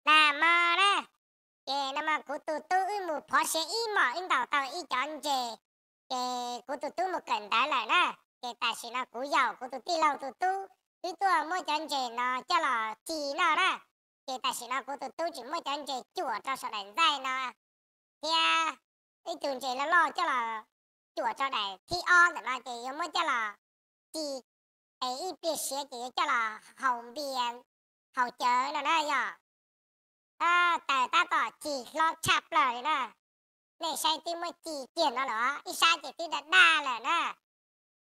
Nag hmo na, ces nag hmo kuv tus tub wb mus phov siav ib hmos wb ntaus tau ib cov ntses, ces kuv tus tub mus kawm ntawv lawm na. Ces tam sim no kuv yaum kuv tus tij laug tus tub wb tuaj muab cov ntses no coj los ci noj na. Ces tam sim no kuv tus tub tseem muab cov ntses cuam rau saum daim ntxaij no thiab, ib tug ntses loj loj coj los cuam rau daim thib ob ntawm no ces yuav muab coj los ci, es ib pliag siav ces yuav coj los haus npias haus cawv no na yog. Taws tab tom ci hlob tshaj plaws li na. Nej saib twb muab ci kiag no lawm, ib sab ces twb daj daj lawm na.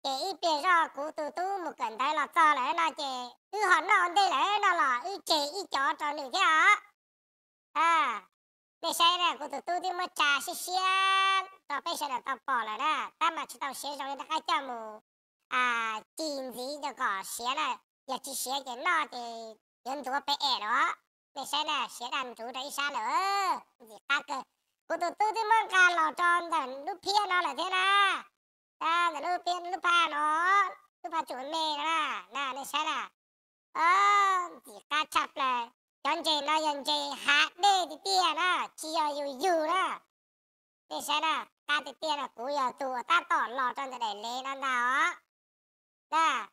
Ces ib pliag zoj kuv tus tub mus kawm ntawv los txog lawm no ces wb ho noj ntej lawm no los wb tseg ib cov rau nws thiab os. Nej saib na, kuv tus tub twb muab tsa siab siab rau peb sawv daws tau pom lawm na, tab mas tsis tau siav zoo li rov qab coj mus ci ntxiv rau kom siav na. Yog tsis siav ces noj ces yuav ntuav pem es los. Nej saib na, siav daj nruv rau ib sab lawm, ntxim qab kawg. Kuv tus tub twb muab nqa los rau ntawm lub phiab no lawm thiab na. Ntawm lub phiab, lub phaj no, lub phaj tsum me me no na, nej saib na. Ntxim qab tshaj plaws, cov ntses no yog ntses hav dej tiag tiag na, tsis yog yus yug na. Nej saib na, qab tiag tiag na, kuv yog tus uas tab tom los rau ntawm daim lev no ntag os.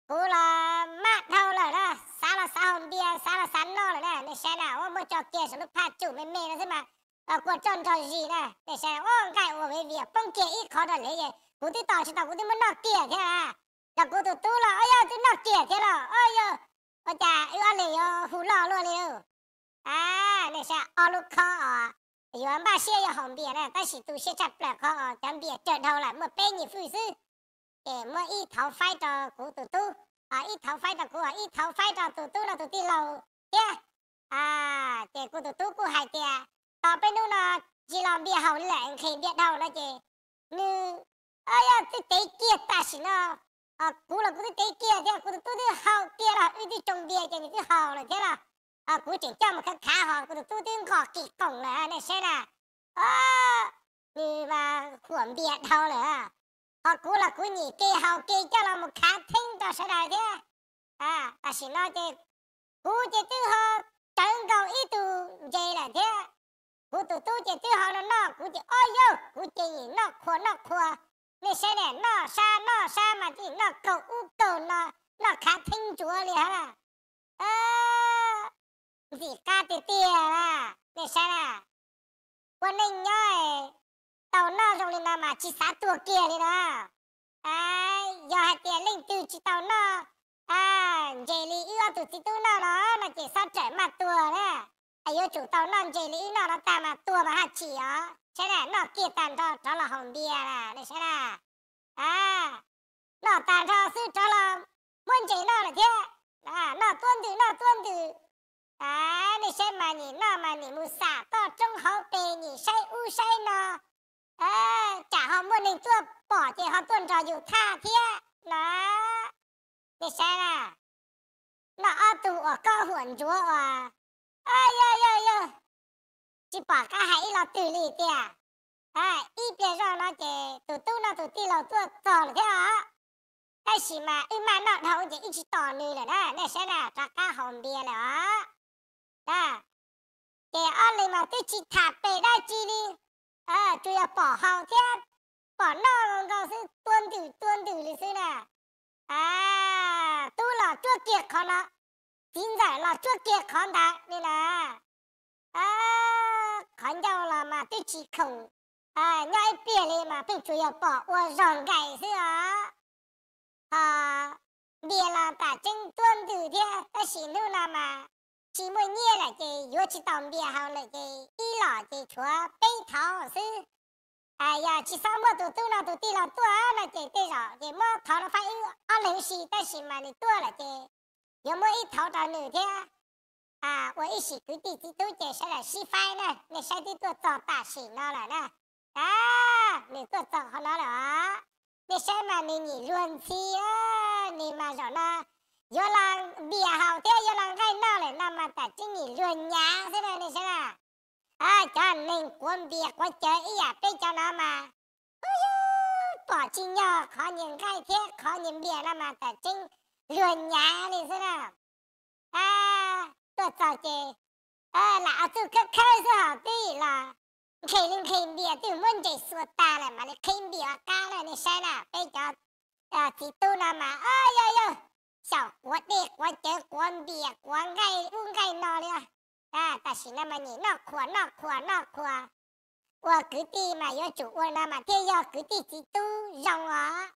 Kuv los maj dhau lawm na, xav los xav haus npias, xav los xav noj lawm na. Nej saib na, ua muab tso kiag saum lub phaj tsum me me no xwb mas kua roj nrog zis na. Nej saib, ua nqaij ua viv vias poob kiag ib qho rau lev es kuv twb tos tsis tau, kuv twb muab noj kiag thiab na. Los kuv tus tub los, o yog twb noj kiag thiab los, o yog, ua cas wb ob leeg yuav hu loj luaj li lauj? Nej saib, ob lub khob os, yuav npaj siab yuav haus npias na, tab sis tu siab tshaj plaws qhov os cov npias raws dhau lawm muaj peb nyuag fwj xwb. Ces muab ib thauv faib rau kuv tus tub, ib thauv faib rau kuv, ib thauv faib rau tus tub no tus tij laug thiab. Ces kuv tus tub kuj hais tias, tos peb hnub no tsis los npias haus li lawm, nqhis npias dhau no ces nws, o yog twb tev kiag tam sim no, kuv los kuv twb tev kiag thiab, kuv tus tub twb haus kiag los wb twb tsoo npias ces nws twb haus lawm thiab los, kuv tseem coj mus khav khav ho kuv tus tub twb nqos kis qoom lawm nej saib na. Nws mas huam npias dhau lawm, ho kuv los kuv nyim ke haus ke coj los mus khav theeb rau sawv daws thiab. Tam sim no ces kuv ces twb ho tsawv nkaus ib tug ntses lawm thiab. Kuv tus tub ces twb ho no noj, kuv ces o yog kuv ces nyim noj qhuas noj qhuas. Nej saib ne, noj sab noj sab mas twb noj kaug ub kaug no, noj khav theeb ntsuav li hab. Ntxim qab tiag tiag na, nej saib na. Ua neej nyob tau noj zoo li no mas tsis xav tuag kiag li na. Yog hais tias leej twg tsis tau noj ntses li wb ob tug txiv tub noj no, no ces xob rawm maj tuag na. Yuav tsum tau noj ntses li wb noj no tag mas tuag mas haj chim os. Saib na, noj kiag tag nrho rov los haus npias na, nej saib na. Noj tag nrho xwb rov los muab ntses noj lawm thiab. Noj tuab ntws noj tuab ntws. Nej saib mas nyim noj mas nyim mus xam toj roob hauv pes, nyim saib ub saib no. Tsam ho muaj neeg tuaj pom ces ho tuaj nrog yus thaj thiab no. Nej saib na, noj ob tug uas koj huam ntsuav uas, yog yog yog, tsis pom qab hais ib lo twg li tiag. Ib pliag zoj no ces tus tub no tus tij laug tuaj txog lawm thiab os. Tab sis mas wb maj noj dhau ces wb tsis tos nws lawm na, nej saib na, rov qab haus npias lawm os. Ces ob leeg mas twb tsis tham pem dab tsi li, tsuas yog pom haus thiab pom noj nkaus xwb, tua ntws tua ntws li xwb na. Tub los tsuab kiag qhov no, txiv ntxawm los tsuab kiag qhov ntawd li na. Qhov ncauj los mas twb tsis khoom, nyob ib pliag li mas pheej tsuas yog pom ua zog nkaim xwb os. Ho npias los tam tseeb tuab ntws thiab, tab sis hnub no mas tsis muaj nyiaj lawm ces yuav tsis tau npias haus lawm ces ib los ces tshuav peb thauv xwb. Yog tsis xob muaj tus tub no tus tij laug tuaj no ces tej zaum ces muab thauv no faib wb ob leeg si, tab sis mas nws tuaj lawm ces yuav muab ib thauv rau nws thiab. Ua ib sim kwv tij txiv tub ces sawv daws sib faib na, nej saib twb tuaj txog tam sim no lawm na. Nws tuaj txog qhov no lawm os. Nej saib mas nws nyim luag ntxhi, nws mas zaum no yuav los npias haus thiab yuav los nqaij noj lawm no mas tam tseeb nyim luag nyav xwb na, nej saib na. Cov neeg quav npias quav cawv ib yam peb cov no mas, pom tsis nyog qhov nyias nqaij thiab qhov nyias npias no mas tam tseeb luag nyav li xwb na. Tuaj txog ces Lam ua txuj khawb khawb xwb hos twb los nqhis li nqhis npias twb muab ntses xuas tas lawm mam li qhib npias ua qab na. Nej saib na, peb cov txiv tub no mas yog yog xyaum quav dej quav cawv quav npias quav nqaij ub nqaij no li. Tam sim no mas nyem noj qhuas noj qhuas noj qhuas. Ua kwv tij mas yuav tsum ua no mas thiaj yog kwv tij txiv tub zoo os.